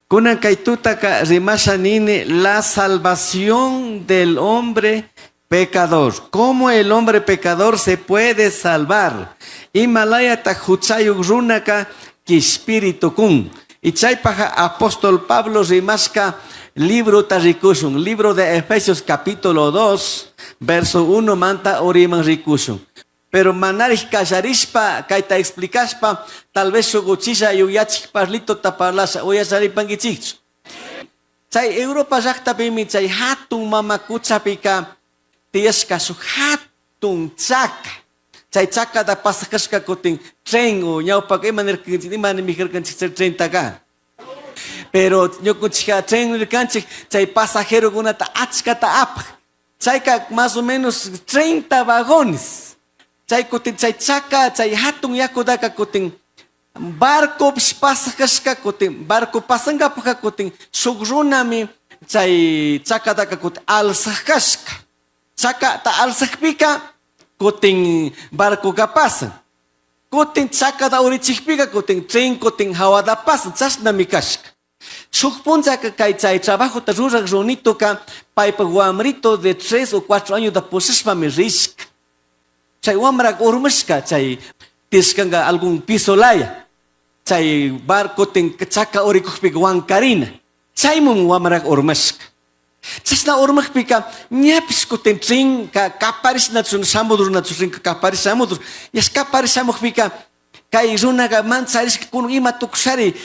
Kunan kay tutaka rimasha nini la salvación del hombre pecador. ¿Cómo el hombre pecador se puede salvar? Ima layata juchayuj runaka quishpiri tucun. Y chaypaja apóstol Pablo rimashka librota rikushun. Libro de Efesios capítulo 2, verso 1 manta uriman rikushun. Pero manarij kallarishpa, kayta explicashpa, tal vez shuk uchilla yuyachij parlitota parlasha uyasharipanguichijchu. Chay Europa llajtapimi chay jatun mama cuchapika tiyashka shuk jatun chaka. Chay chakata pasajashka kutin tren o ñawpaka ima nirkanchik, ima nimijarkanchik chay trentaka. Pero ñukunchikka tren nirkanchik chay pasajerokunata achkata apaj. Chayka más o menos 30 vagones. Chay kutin chay chaka, chay jatun yakutaka kutin barcopish pasajashka kutin barco pasangapajka kutin shuk runami chay chakataka kutin alzaj kashka. Chakata alzajpika kutin barcoka pasan. Kutin chakata urichijpika kutin tren kutin hawata pasan, chashnami kashka. Shuj punllaka kay chay trabajota ruraj runitoka paypaj wamrito de 3 o 4 añota pushashpami rishka. Chay wamraka urmashka chay tishkanga algún piso laya. Chay barcotin chaka urikujpika wankarina. Chaymun wamraka urmashka. Chashna urmajpika ñapish kutin trenka kaparishnachu shamudurunachu trenka kaparish shamudur. Ñash kaparish shamujpika kay runaga mancharishka kunan ima tukushari.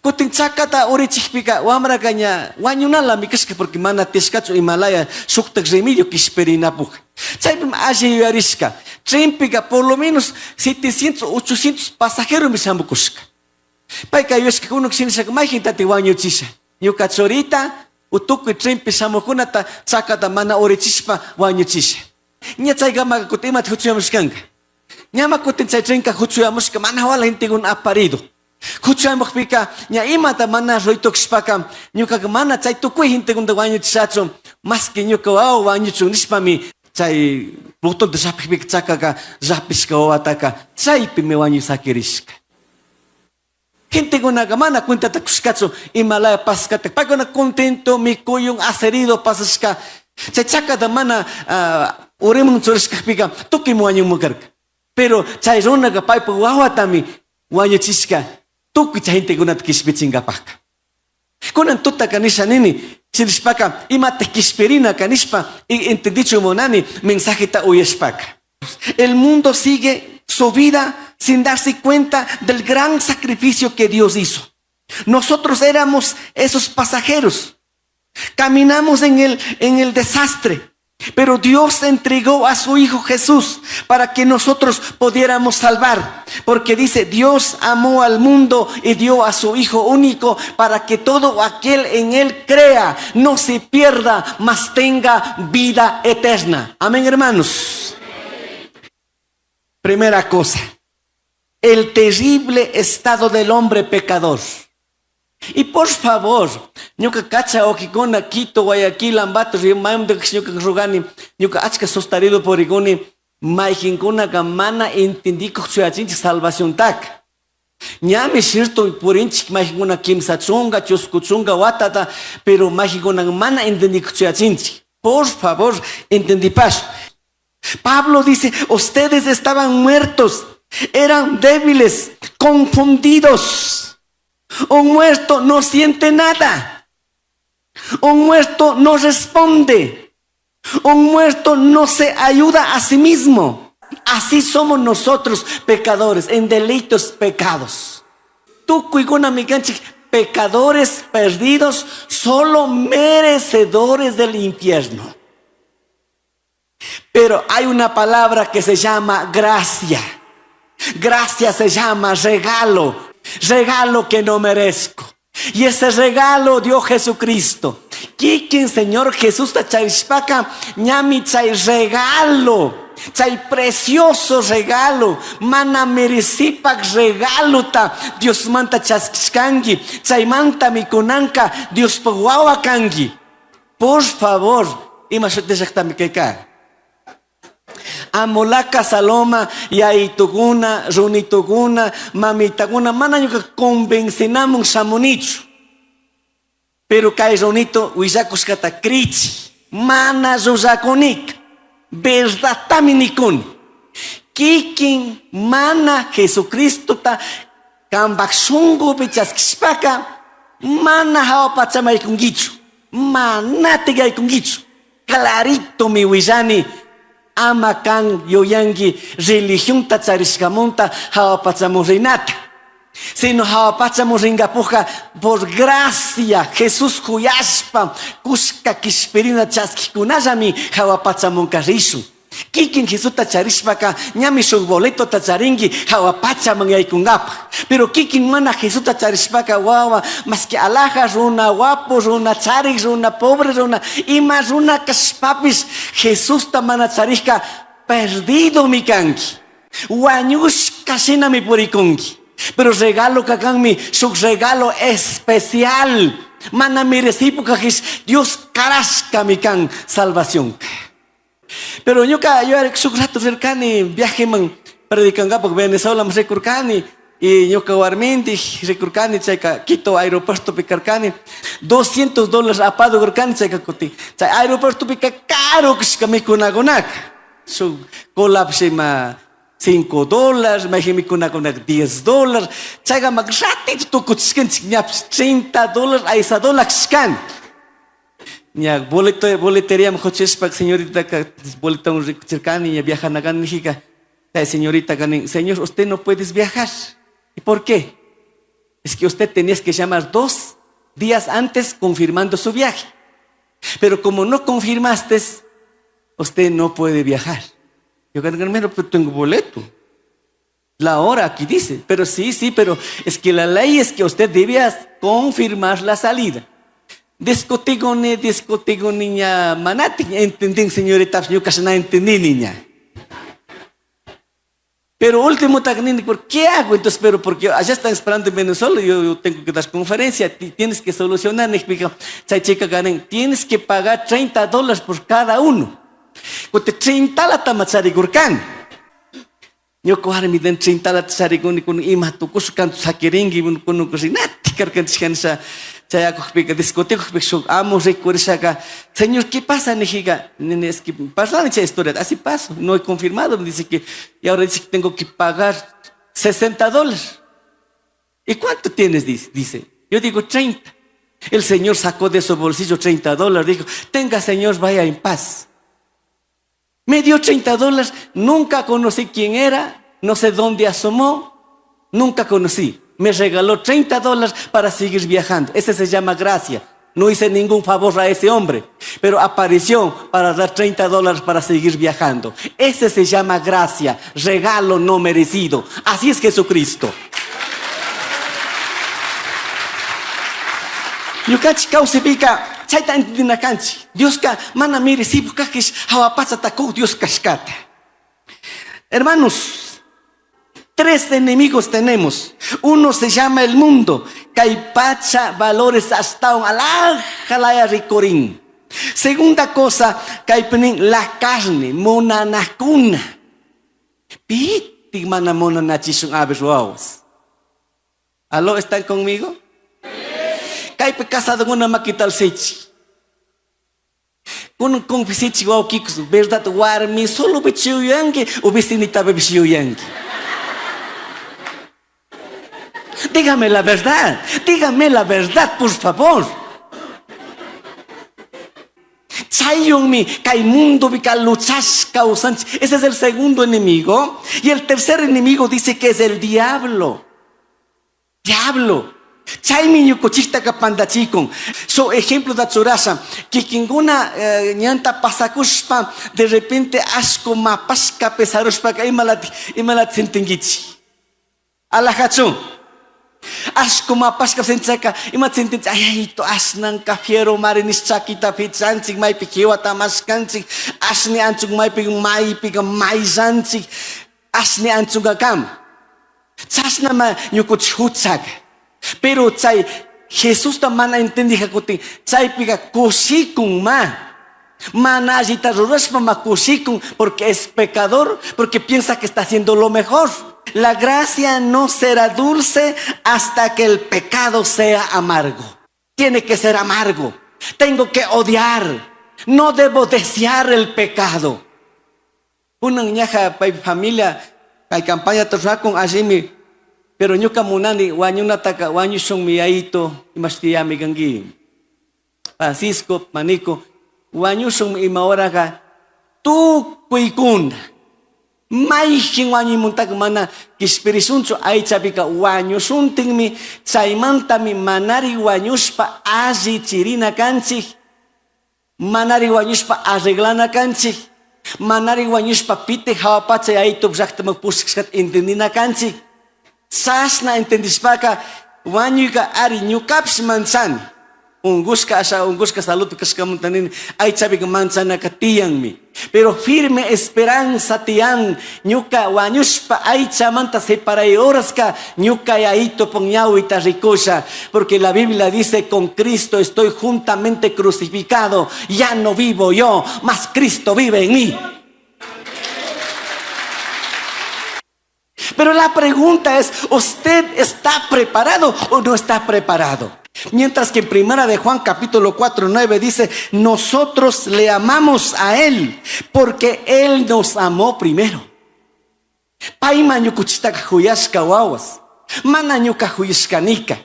Kutin chakata urichijpika wamraka ña wañunalami kashka porque mana tishkachu imalaya shuktak remedio kishpirinapuj. Chaypimi alli yuyarishka. Trenpika por lo menos 700, 800 pasajeromi shamukushka. Payka yuyashka kunan shinashaka mayjintati wañuchisha. Ñuka churita o tukuy trenpi shamujkunata chakata mana urichishpa wañuchisha. Ña chaykamaka kutin imata juchuyamushkanka. Ñama kutin chay trenka juchuyamushka mana wala gentekuna aparido. Juchuyamujpika ña imata mana ruitukushpaka ñukaka mana chay tukuy gentekunata wañuchishachu, masqui ñuka wawa wañuchun nishpami chay botonta llapijpika chakaka llapishka wawataka chaypimi wañuy sakirishka. Gentekunaka mana cuentata kushkachu ima laya pasashkata. Paykuna contento mikuyun acerido pasashka. Chay chakata mana uriman churashkajpika tukuymi wañunman karka. Pero chay runaka paypak wawatami wañuchishka tukuy chay gentekunata kishpichinkapakka. Kunan tutaka nisha nini, chinishpaka imataj kishpirinaka nishpa entendichun munani mensajeta uyashpaka. El mundo sigue su vida sin darse cuenta del gran sacrificio que Dios hizo. Nosotros éramos esos pasajeros. Caminamos en el desastre. Pero Dios entregó a su Hijo Jesús para que nosotros pudiéramos salvar. Porque dice, Dios amó al mundo y dio a su Hijo único para que todo aquel en Él crea, no se pierda, mas tenga vida eterna. Amén, hermanos. Primera cosa, el terrible estado del hombre pecador. Y por favor, ñuka kacha wawkikuna Quito, Guayaquil, Ambato, maymantapish ñuka rogani, ñuka achka sustarido purikuni, mayjinkunaka mana entendikuq chuyachinchik salvaciontaka. Ñami cierto purinchik mayjinkuna kimsa chunka, chusku chunka watata, pero mayjinkunaka mana entendikuq chuyachinchik. Por favor, entendipash. Pablo dice, ustedes estaban muertos, eran débiles, confundidos. Un muerto no siente nada. Un muerto no responde. Un muerto no se ayuda a sí mismo. Así somos nosotros pecadores, en delitos pecados. Tukuykuna kanchik pecadores perdidos, solo merecedores del infierno. Pero hay una palabra que se llama gracia. Gracia se llama regalo, regalo que no merezco. Y ese regalo dio Jesucristo. Kikin Señor Jesús charishpaka ñami chay regalo, chay precioso regalo, mana merecipak regalota Diosmanta chaskishkanki, chaymanta kunanka Diospaj wawa kanki. Por favor, ima shuti llaktami kayka. Amolaca Saloma, yayituguna, runituguna, mamitakuna, mana ñuka convencinamun shamunichu. Pero cai runito huillacushcata crichi, mana llullacunica, verdadtami nicuni. Quiquin mana Jesucristota cambaj shungupi chasquishpaca, mana jahua pachaman yaicunguichu, manataj yaicunguichu. Claritomi huillani, ama can yuyangui religionta charishcamanta jahua pachaman rinata. Sino jahua pachaman ringapujca por gracia Jesús juyashpa cushca quishpirina chasquijcunallami jahua pachamanca rishun. Kikin Jesusta charishpaca ñami shuj boletota charingui jahua pachaman yaicungapaj. Pero kikin mana Jesusta charishpaca huahua, masqui alaja runa, guapo runa, charij runa, pobre runa, ima runa cashpapish Jesusta mana charijca perdidomi cangui. Huañushca shinami puricungui. Pero regaloca canmi shuj regalo especial. Mana merecipucajish Dios carashcami can salvacionca. Pero ñuca yuyarik shuj rato rircani viajeman predicangapaj Venezuelaman ricurcani y ñuca warmindij ricurcani chayca Quito aeropuertopi carcani 200 dólares apado carcani chayca cutin chay aeropuertopica caro cashca micunacunaca shuj colapish ima 5 dólares mayjin micunacunaca 10 dólares chayca ratito tucuchishcanchik ñapish 30 dólares aysadula cashcani. Ña boleto, boleteriaman huchishpa señoritaca boletowan ricuchircani, ña viajana cani nijika, chay señoritaca nin, señor, usted no puedes viajar. ¿Y por qué? Es que usted tenías que llamar 2 días antes confirmando su viaje. Pero como no confirmaste, usted no puede viajar. Yo creo que tengo boleto. La hora aquí dice, pero sí, sí, pero es que la ley es que usted debía confirmar la salida. Discutiguni, discutiguni ña manatik entendín, señorita, ñuka na entendí niña. Pero último nini, ¿por qué hago? Entonces, pero porque allá están esperando en Venezuela, yo tengo que dar conferencia, tienes que solucionar, nijpika, chay chica ganen, tienes que pagar 30 dólares por cada uno. Cuti 30 lata macharigurkan. Ñuka warmi den 30 lata chariguni kun ima tukush kantu saquiringui kun kusinati karkanchik chayakujpika discutikujpika shuk amo rikurishaga, señor, ¿qué pasa? Nijiga, nene, es que parlani chay historia, así paso, no he confirmado, me dice que, y ahora dice que tengo que pagar 60 dólares. ¿Y cuánto tienes? Dice, dice. Yo digo 30. El señor sacó de su bolsillo 30 dólares, dijo, tenga señor, vaya en paz. Me dio 30 dólares, nunca conocí quién era, no sé dónde asomó, nunca conocí. Me regaló 30 dólares para seguir viajando. Ese se llama gracia. No hice ningún favor a ese hombre, pero apareció para dar 30 dólares para seguir viajando. Ese se llama gracia, regalo no merecido. Así es Jesucristo. Ñukanchik kawsaypika chayta entendina kanchik. Dioska mana merecido kajpish jahua pachata kuj Dios kashkata. Hermanos, 3 enemigos tenemos. Uno se llama el mundo. Kay pacha valores ashtawan alaja laya rikurin. Segunda cosa, kaypinin la carne, munanakuna. Pitik mana munanachishun aves wawas. ¿Aló, están conmigo? Kaypi casadokuna makitalsichik. Kunan confesichik wawkikus, verdad warmi solo yuyanki o vecinitapipish yuyanki. Dígame la verdad, dígame la verdad, por favor. Chayunmi kay mundopika luchashka kawsanchik. Ese es el segundo enemigo. Y el tercer enemigo dice que es el diablo. Diablo. Chaymi ñukuchiktaka pantachikun. So ejemplo da churasha, kikinkuna ñanta pasakushpa de repente ashku mapashka pesarushpaka imalati sintinkichik. Alajachu. Ashku mapashka sinchaka ima sintinchik, ay, ay, ashnanka fiero mari nish chakita pichanchik, maypi kiwata mashkanchik, ashni anchuk maypi maypika mayllanchik, ashni anchunka kam. Chashnama ñukuchik huchaka. Pero chay Jesusta mana entendija kutin, chaypika kushikun ma. Mana allita rurashpa ma kushikun porque es pecador, porque piensa que está haciendo lo mejor. La gracia no será dulce hasta que el pecado sea amargo. Tiene que ser amargo. Tengo que odiar. No debo desear el pecado. Kunan ñaja pay familia kay campañata rurakun allimi, pero ñuka munani wañunataka wañushunmi yayito imashti kanki. Francisco, Manico, wañushunmi ima horaqa tukuykuna. Mayjin wañuymuntaka mana kishpirishunchu aychapika wañushuntinmi, chaymantami manari wañushpa allichirina kanchik, manari wañushpa arreglana kanchik, manari wañushpa piti hawa pacha yayitup llaqtaman pushashkata entendina kanchik. Chashna entendishpaka wañuyka ari ñukapish manchani. Ungushka asha ungushka salud kashkamanta nini aychapika manchanaka tiyanmi. Pero firme esperanza tiyan ñuka wañushpa aychamanta separay horaska ñuka yayitupuk ñawita rikusha. Porque la Biblia dice, con Cristo estoy juntamente crucificado. Ya no vivo yo, mas Cristo vive en mí. Pero la pregunta es, ¿usted está preparado o no está preparado? Mientras que en Primera de Juan capítulo 4, 9 dice, nosotros le amamos a Él porque Él nos amó primero. Payma ñukuchitaka juyashka wawas, mana ñuka juyashkanika.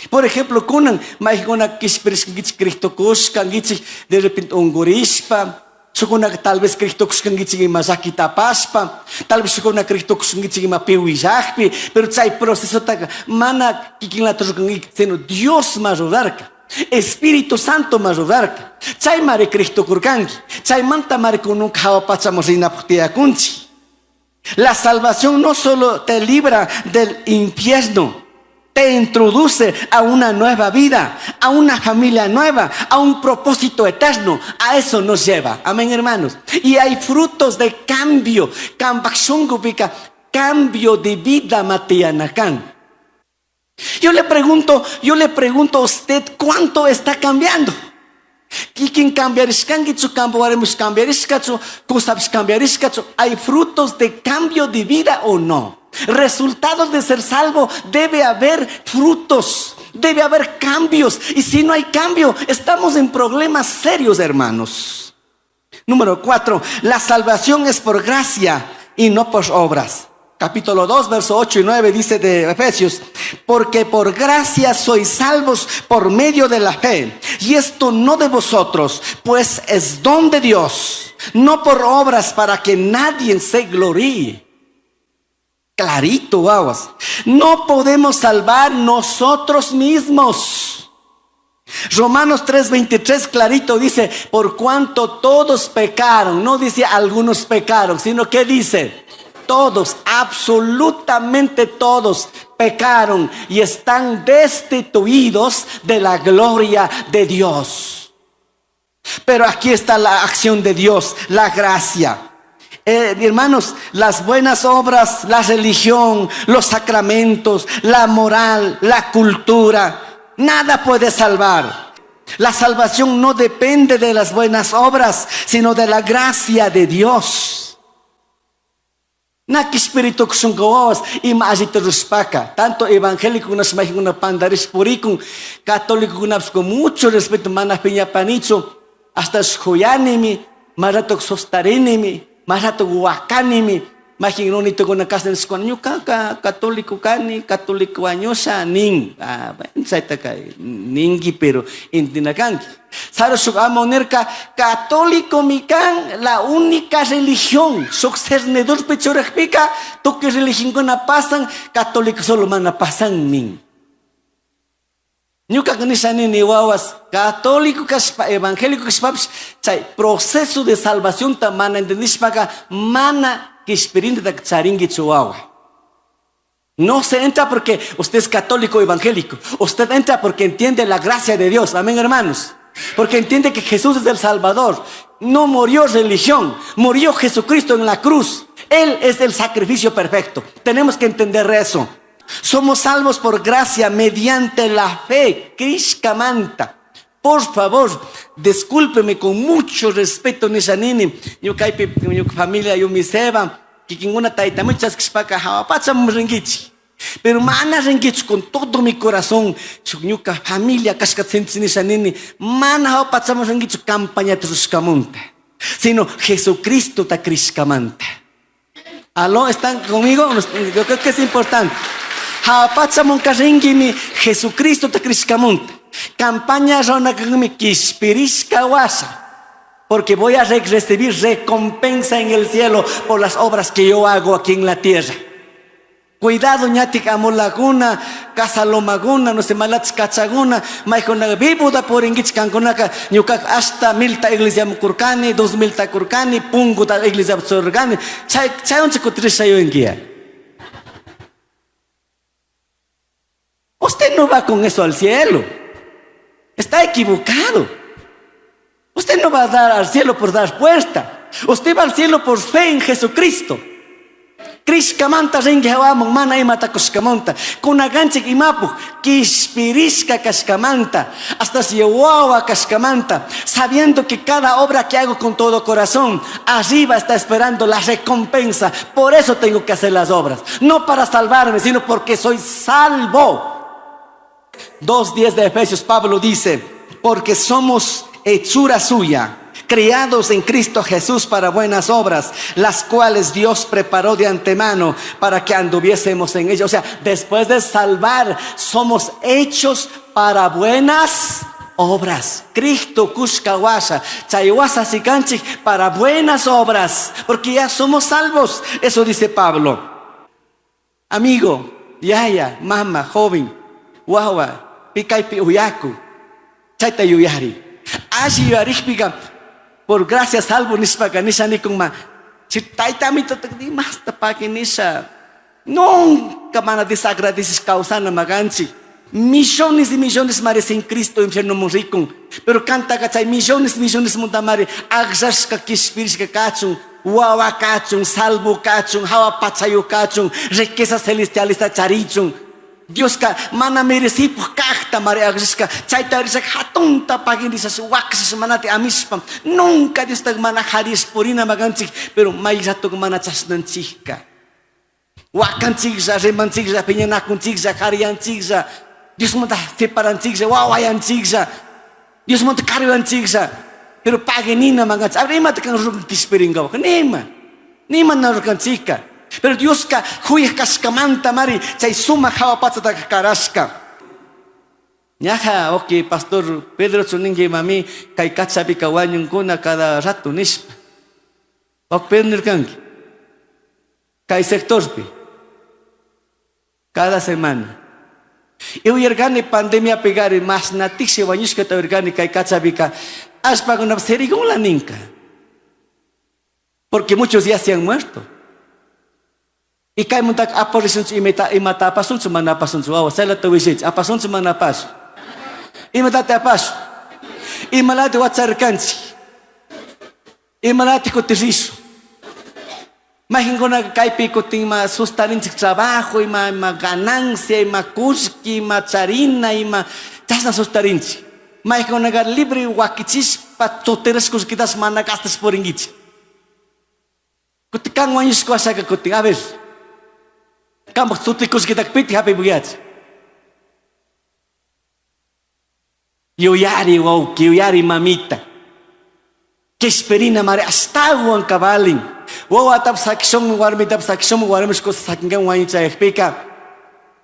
Por ejemplo, kunan maykuna kishpirishkankichik Cristo kushkankichik de repente ungurishpa, shukuna tal vez Cristo kushkankichik ima llakita apashpa, tal vez shukuna Cristo kushkankichik ima piwillakpi, pero chay procesotaka mana kikinlata rukankichik, sino Dios ma rurarka. Espíritu Santo ma rurarka. Chay mari Cristo kurkanki. Chaymanta mari kununka hawa pachaman rinapuk tiyakunchik. La salvación no solo te libra del infierno, te introduce a una nueva vida, a una familia nueva, a un propósito eterno. A eso nos lleva. Amén, hermanos. Y hay frutos de cambio. Cambio cambio de vida, Matianacan. Yo le pregunto a usted cuánto está cambiando. Kikin cambiarishkankichu, campo warmish cambiarishkachu, kusapish cambiarishkachu. ¿Hay frutos de cambio de vida o no? Resultados de ser salvo, debe haber frutos, debe haber cambios. Y si no hay cambio, estamos en problemas serios, hermanos. Número 4, la salvación es por gracia y no por obras. Capítulo 2, verso 8 y 9 dice de Efesios, porque por gracia sois salvos por medio de la fe. Y esto no de vosotros, pues es don de Dios, no por obras para que nadie se gloríe. Clarito, aguas. No podemos salvar nosotros mismos. Romanos 3:23 clarito dice, por cuanto todos pecaron, no dice algunos pecaron, sino que dice, todos, absolutamente todos pecaron y están destituidos de la gloria de Dios. Pero aquí está la acción de Dios, la gracia. Hermanos, las buenas obras, la religión, los sacramentos, la moral, la cultura, nada puede salvar. La salvación no depende de las buenas obras, sino de la gracia de Dios. Na espíritu kushunkawawas ima allita rushpaka. Tanto evangélico kuna pantarish purikun, católico con mucho respeto mana piñapanichu, hasta shuyanimi, más rato sostarinimi, más rato wakanimi, mayjin runitokuna kasna nishkuna ñukaka católico kani, católico wañusha nin. Ah, bueno, chaytaka ninki, pero intinakanki. Saro shuk amo nirka, católico mi kan, la única religión, shuk cernidorpi churajpika, tukuy religionkuna pasan, católico solo mana pasan nin. Ñukaka nisha nini wawas, católico kashpa, evangélico kashpapish, chay proceso de salvación ta mana entendishpaka, mana kishpirinta charinkichu wawa. No se entra porque usted es católico o evangélico. Usted entra porque entiende la gracia de Dios. Amén, hermanos. Porque entiende que Jesús es el Salvador. No murió religión, murió Jesucristo en la cruz. Él es el sacrificio perfecto. Tenemos que entender eso. Somos salvos por gracia mediante la fe. Crishkamanta. Por favor, discúlpeme con mucho respeto, nisha nini. Ñukaypi, ñuka familia, yumiseba. Kikinkuna tayta muchas kishpaka hawa pacham rinkichik. Pero mana rinquichu con todo mi corazón shuk ñuka familia kashkata sintichinisha nini, mana hawa pachaman rinquichu campañata rushkamunta, sino Jesucristota crishkamanta. Aló, ¿están conmigo? Yo creo que es importante. Hawa pachamunka rinquimi Jesucristota crishkamunta. Campaña ruranakakmi kishpirishka washa. Porque voy a recibir recompensa en el cielo por las obras que yo hago aquí en la tierra. Cuidado ñatik amulaguna, casalomaguna, no sé, malats cachaguna, maijuna vivuda puringuich kankunaka, ñukaka hasta milta iglesia kurkani, dos milta kurkani, punguta iglesia churkani, chay chaywancha kutirisha yuyinkiya. Usted no va con eso al cielo. Está equivocado. Usted no va a dar al cielo por dar puerta. Usted va al cielo por fe en Jesucristo. Crishkamanta rinki hawaman mana imata kushkamanta. Kunakanchik imapuj kishpirishka kashkamanta. Hasta si wawa kashkamanta. Sabiendo que cada obra que hago con todo corazón, arriba está esperando la recompensa. Por eso tengo que hacer las obras. No para salvarme, sino porque soy salvo. 2.10 de Efesios, Pablo dice, porque somos hechura suya, criados en Cristo Jesús para buenas obras, las cuales Dios preparó de antemano para que anduviésemos en ellas. O sea, después de salvar, somos hechos para buenas obras. Cristo kushka washa, chay washa sikanchik para buenas obras, porque ya somos salvos. Eso dice Pablo. Amigo, yaya, mama, joven, wawa, pikaypi uyaku, chayta yuyari. Alli yuyarikpika, por gracia salvo nishpaka nisha nikunma, chi tayta amito imasta paki nisha, nunca mana desagradecish kawsana maganchik. Millones y millones mari sin Cristo infierno rikun. Pero kantaka chay millones millones munda mari akllashka kishpirishka kachun, wawa kachun, salvo kachun, hawa pachayu kachun, riqueza celestialista charichun. Dioska mana merecipoj kajta mari akllashka, chayta rishaka hatunta pagui nishash wakashash manati amishpa. Nunca Diosta mana jarish purina maganchik, pero may rato mana chashnanchikka. Wakanchiklla, rimanchiklla, piñanakunchiklla, jariyanchiklla, Diosmanta separanchiklla, wawayanchiklla, Diosmanta karuyanchiklla, pero pagui nina maganchik. A ver, imata kan rurkan kishpirinkapak? Nima, nima na rurkanchikka. Pero Dioska juyaj kashkamanta mari chay sumak hawa pachataka karashka. Ñaja, ok, pastor Pedro chuninki mami, kay kachapika wañunkuna cada rato nishpa. Ok, Pedro nirkanki. Kay sectorpi. Cada semana. Y uyarkani pandemia pegari mashnatiksi wañushkata uyarkani kay kachapika ashpakuna serigunla ninka. Porque muchos ya se han muerto. Y kaymuntak apurishunchik imata imata apasunchu mana apasunchu wawa chaylata willaychik apasunchu mana apasun. Imatata apasun. Imalata wacharkanchik. Imalata kutirishun. Mayqinkunaka kaypi kutin ima sustarinchik trabajo, ima ima ganancia, ima kullki, ima charina, ima chashna sustarinchik. Mayqinkunaka libre wakichishpa tsotirashka kullkitash mana gastash purinkichik. Kutin kan wañushka washaka kutin, a ver, kampak tsuti kullkitaka pitik hapipuyachik. Yuyari wawki, yuyari mamita. Kishpirina mari ashtawan kabalin. Wawatapish sakishunmi, warmitapish sakishunmi, warmish kusa sakinkaman wañuchayakpika.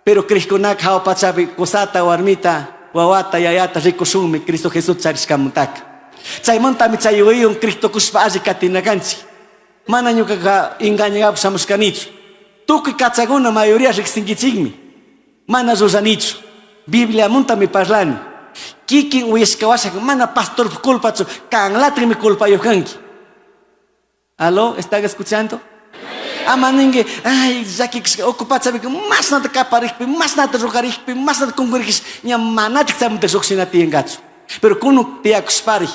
Pero crijkunaka hawa pachapi kusata, warmita, wawata, yayata rikushunmi Cristo Jesús charishkamantaka. Chaymantami chay yuyaywan Cristo kushpa alli katina kanchik. Mana ñukaka engañagapak shamushkanichu. Tukuy kachakuna mayoría riksinkichikmi. Mana ruranichu. Bibliamuntami parlani. Kikin uyashka washaka mana pastorpa culpachu, kanlatikmi culpayuq kanki. Aló, ¿están escuchando? Ama ninki, ay, llakikushka ocupachapika mashnata kaparikpi, mashnata rogarikpi, mashnata kunkurikpish, ña manatik chaymunta llukshina tiyankachu. Pero kunan tiyakushparik,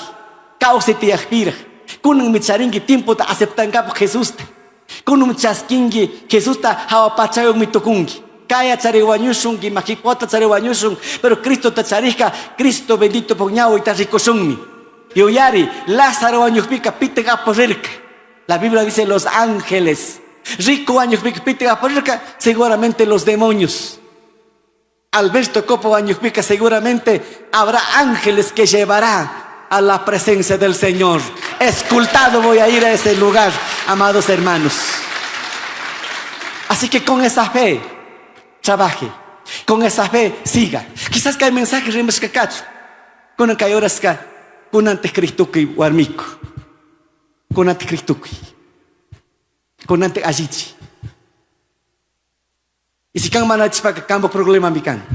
kawsay tiyakpiraj, kunanmi charinki tiempota aceptankapak Jesusta. Kunanmi chaskinki Jesusta hawa pachayukmi tukunki. Kaya chari wañushun, imajipota chari wañushun, pero Cristota charishka, Cristo bendito puk ñawita rikushunmi. Yuyari, Lázaro wañukpika pitik apu rirka. La Biblia dice los ángeles. Rico huañujpica pitaj aparirca? Seguramente los demonios. Alberto Copo huañujpica seguramente habrá ángeles que llevará a la presencia del Señor. Escoltado voy a ir a ese lugar, amados hermanos. Así que con esa fe, trabaje. Con esa fe, siga. Quizás que hay mensajes rimashka Kunan kay horaska kunantaj Cristokuy warmiku. Kunantaj Cristokuy. Kunantaj allichi. Y si kan mana achishpaka kanpaj problemami kan.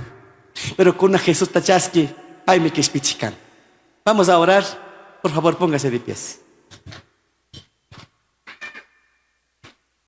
Pero kunan Jesusta chaski, paymi kishpichik kan. Vamos a orar. Por favor, póngase de pies.